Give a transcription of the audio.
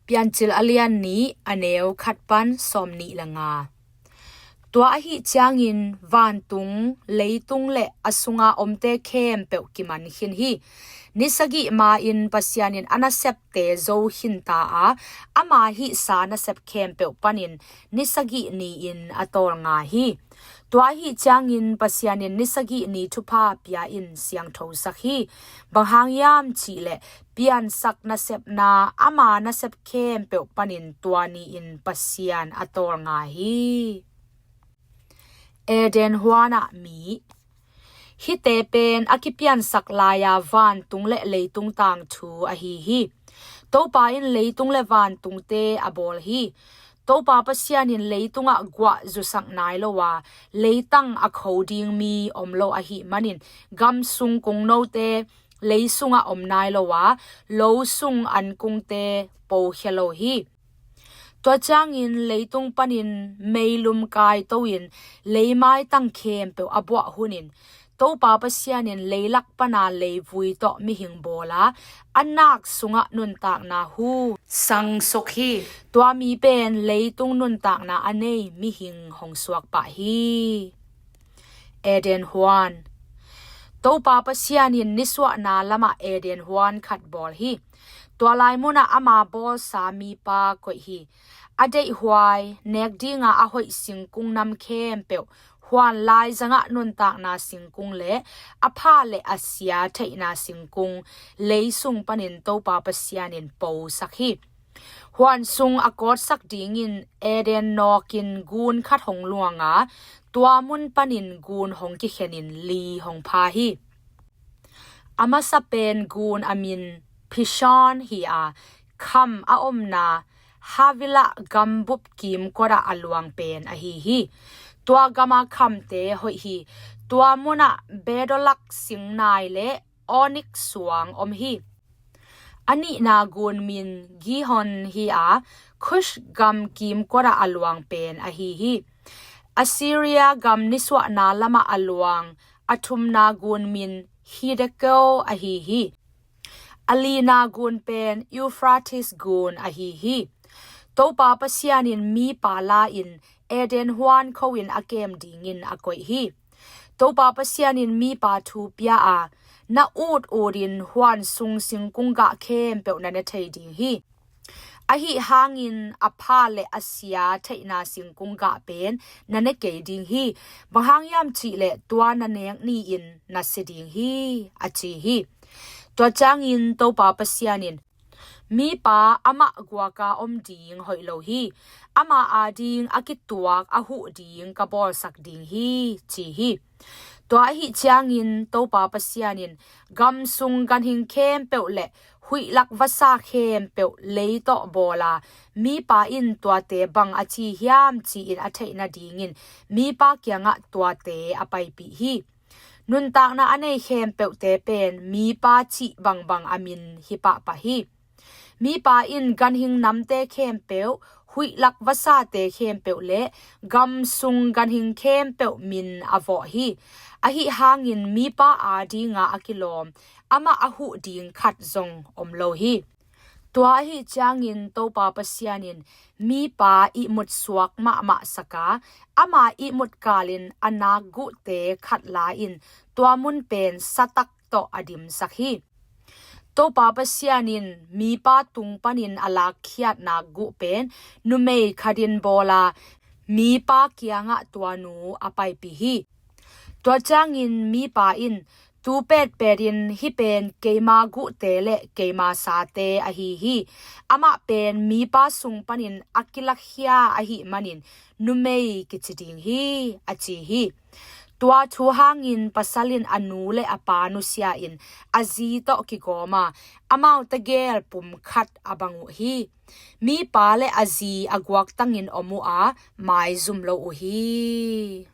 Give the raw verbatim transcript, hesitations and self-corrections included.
Piancil a lian nih, a neu khat pan sawm nih le nga. Tua ahih ciangin vantung, leitung le a sunga omte khempeuh kiman khin hi. Ni sagih ma-in Pasian in a nasepte zo khin ta a, ama hihsa nasep khempeuh panin ni sagih ni-in a tawlnga hi. Tua ahih ciangin Pasian in ni sagih ni thupha pia-in siangthosak hi. Bang hang hiam cihleh piansak nasepna ama nasep khempeuh panin tua ni-in Pasian a tawlnga hi. Eden huanah mi. Hihte pen a kipiansak lai-a vantung le leitung tangthu ahi hi. Topa in leitung le vantungte a bawl hi. Topa Pasian in leitungah guah zusak nai lo a, leitang a kho ding mi om lo ahih manin, gam sung kungnote lei sungah om nai lo a, lo sung ankungte pokhia lo hi. Tua ciangin leitung panin meilum kaito-in leimaitang khempeuh a buah hunin, Topa Pasian in leilak pana leivui tawh mihing bawl a, a nak sungah nuntakna hu sangsuk hi. Tua mi pen leitung nuntakna a nei mihing hong suak pah hi. Eden huan. Topa Pasian in nisuahna lamah Eden huan khat bawl hi. Tua lai munah ama bawlsa mipa koih hi. A deihhuai, nek dinga a hoih singkung nam khempeuh, huan laizangah nuntakna singkung le a pha le a sia theihna singkung lei sung panin Topa Pasian in posak hi. Huan sung a kawtsak dingin Eden nawkin gun khat hong luang a, tua mun panin gun hong kikhenin li hong pha hi. A masa pen gun a min Pishon hi a, kham a omna Havilah gambup kimkotah a luang pen ahi hi. Tua gama khamte hoih hi. Tua munah bedolak singnai le onik suang om hi. A nihna gun min Gihon hi a, Kush gam kimkotah a luang pen ahi hi. Assyria gam nisuahna lamah a luang a thumna gun min Hiddekel ahi hi. A lina gun pen Euphrates gun ahi hi. Topa Pasian in mipa la-in Eden huan kho-in a kem dingin a koih hi. Topa Pasian in mipa thu pia a, na ut utin huan sung singkung gah khempeuh na ne thei ding hi. Ahi hangin a pha le a sia theihna singkung gah pen na ne kei ding hi. Bang hang hiam cihleh tua na nek ni-in na si ding hi, a ci hi. Tua ciangin Topa Pasian in, mipa amah guaka om ding hoih lo hi. Ama ading a kituak a huh ding ka bawlsak ding hi, ci hi. Tua ahi ciangin Topa Pasian in gam sung ganhing khempeuh le huihlak vasa khempeuh lei tawh bawl a, mipa in tuate bang a ci hiam ci-in a theih nadingin mipa kiangah tuate a paipih hi. Nuntakna a nei khempeuhte pen mipa cih bangbang a min hi pahpah hi. Mipa in ganhing namte khempeuh, huihlak vasate khempeuh le gam sung ganhing khempeuh min a vawh hi. Ahi hangin mipa adinga a kilawm amah a huh ding khat zong om lo hi. Tua ahi ciangin Topa Pasian in mipa ihmut suak mahmah saka, ama ihmut kalin a nak guhte khat la-in tua mun pen satak tawh a dimsak hi. Topa Pasian in mipa tung panin a lakkhiat nak guh pen numei khatin bawl a, mipa kiangah tua nu a paipih hi. Tua ciangin mipa in, tu petpetin hih pen keima guhte le keima sate ahi hi. Amah pen mipa sung panin a kilakhia ahih manin numei kici ding hi, a ci hi. Tua thu hangin pasal in a nu le a pa nusia-in a zi tawh kigawm a, amaute gel pum khat a bang uh hi. Mipa le a zi a guaktangin om uh a, maizum lo uh hi.